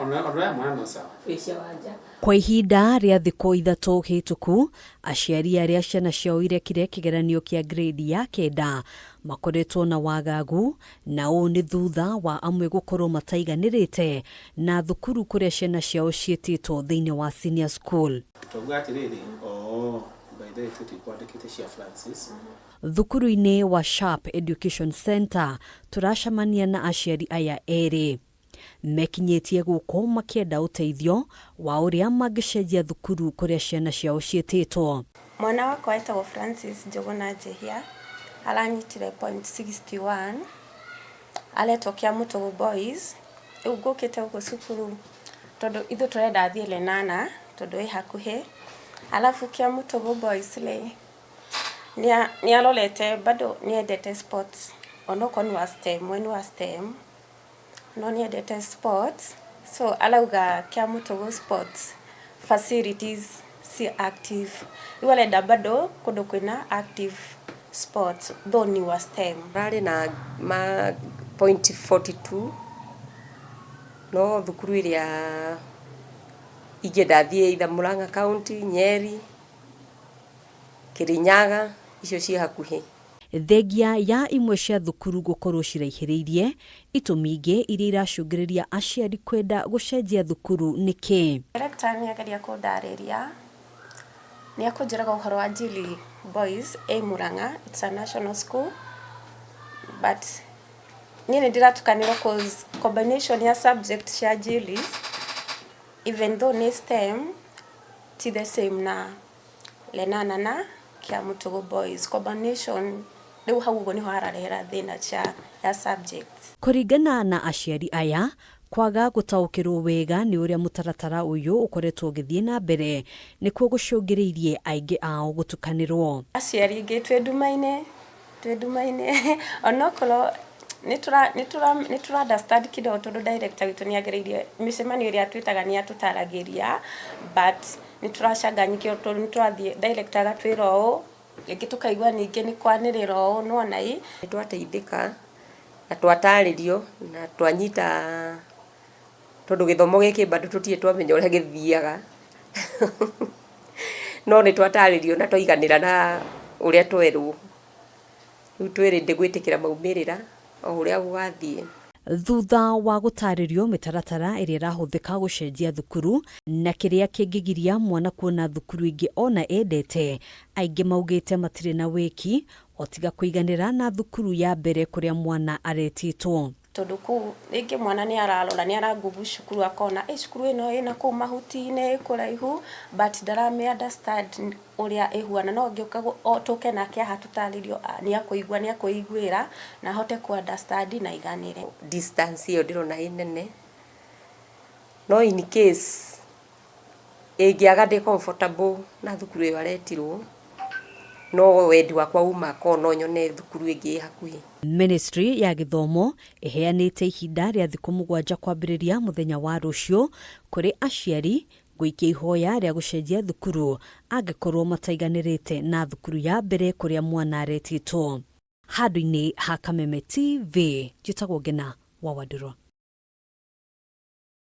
Ona ya mwana no sawa. Wĩcia wanja. Kwa ihinda rĩa thikũ 3 hĩtũku, aciari arĩa ciana ciao irekire kĩgeranio kĩa grade ya 9 makoretwo na wagagu, na ũũ nĩ thutha wa amwe gũkorwo mataiganĩrĩte na thukuru kũrĩa ciana ciao ciĩtĩtwo thĩinĩ wa senior school. Twauga atĩrĩrĩ, oh, by the way tũtikwandĩkĩte cia Francis. Thukuru-inĩ wa Sharp Education Center tũracemania na aciari aya erĩ. Mekinyĩtie gũkũ makĩenda ũteithio wa ũrĩa mangĩcenjia thukuru kũrĩa ciana ciao ciĩtĩtwo. Mwana wakwa etagwo Francis Njũgũna Njihia, aranyitire point 61, aretwo Kĩamũtũgũ Boys. Rĩu ngũkĩte gũkũ cukuru tondũ ithuĩ tũrenda athiĩ Lenana tondũ ĩ hakuhĩ. Alafu Kĩamũtũgũ Boys rĩ, nĩ arorete bado nĩ endete sports, onokorwo nĩ wa STEM, we nĩ wa STEM, no nĩ endete sports, so arauga Kĩamũtũgũ sports facilities ci active. Rĩu arenda bado kũndũ kwĩna active sports, though nĩ wa STEM. Ararĩ na ma point 42, no thukuru ĩrĩa ingĩenda athiĩ either Murang'a County, Nyeri, Kirinyaga, icio ciĩ hakuhĩ. Thengia ya imwe cia thukuru gũkorwo ciraihĩrĩirie, itũmi ingĩ iria iracũngĩrĩria aciari kwenda gũcenjia thukuru nĩ kĩ? Director nĩ ageria kũndarĩria, nĩ akũnjĩraga ũhoro wa Njiri Boys ĩ Murang'a, it's a national school, but niĩ nĩ ndĩratukanĩrwo cause combination ya subject cia Njiri, even though nĩ STEM, ti the same na Lenana na Kĩamũtũgũ Boys. Combination rĩu hau ũguo nĩho hararehera thĩna cia ya subjects. Kũringana na aciari aya, kwaga gũtaũkĩrwo wega nĩ ũrĩa mũtaratara ũyũ ũkoretwo ũgĩthiĩ na mbere nĩkuo gũcũngĩrĩirie aingĩ ao gũtukanĩrwo. Aciari aingĩ twĩ nduma-inĩ, twĩ nduma-inĩ, onokorwo nĩ tũra understand kidogo tondũ director witũ nĩ agereirie mĩcemanio ĩrĩa twĩtaga nĩ atũtaragĩria, but nĩ tũracanganyikĩrwo tondũ nĩ tũrathiĩ director agatwĩra ũũ, rĩngĩ tũkaigua ningĩ nĩ kwanĩrĩra ũũ, nĩwona ĩ. Nĩ twateithĩka na twatarĩrio na twanyita tondũ gĩthomo gĩkĩ bado tũtirĩ twamenya ũrĩa gĩthiaga. No nĩ twatarĩrio na twaiganĩra na ũrĩa twerwo. Rĩu twĩ ready gwĩtĩkĩra maumĩrĩra o ũrĩa gũgathiĩ. Thutha wa gũtarĩrio mĩtaratara ĩrĩa ĩrahũthĩka gũcenjia thukuru na kĩrĩa kĩngĩgiria mwana kuona thukuru ĩngĩ ona endete, aingĩ maugĩte matirĩ na wĩki o tiga kũiganĩra na thukuru ya mbere kũrĩa mwana aretĩtwo. Tondũ kũu rĩngĩ mwana nĩ ararora, nĩ ara google cukuru akona ĩ cukuru ĩno ĩna kũu mahuti-inĩ ĩ kũraihu, but ndaramĩ understand ũrĩa ĩhuana, no angĩũka tũke nake haha tũtarĩrio nĩ akũigua, nĩ akwĩiguĩra na ahote kũ understand na aiganĩre. Distance ĩyo ndĩrona ĩ nene, no in case ĩngĩaga ndĩ comfortable na thukuru ĩyo aretirwo, no wendi wakwa uma korwo no nyone thukuru ĩngĩ ĩ hakuhĩ. Ministry ya gĩthomo ĩheanĩte ihinda rĩa thikũ 7 kwambĩrĩria mũthenya wa rũciũ kũrĩ aciari gũikia ihoya rĩa gũcenjia thukuru angĩkorwo mataiganĩrĩte na thukuru ya mbere kũrĩa mwana aretĩtwo. Handũ-inĩ ha Kameme TV, njĩtagwo Ngena wa Wandũrũ.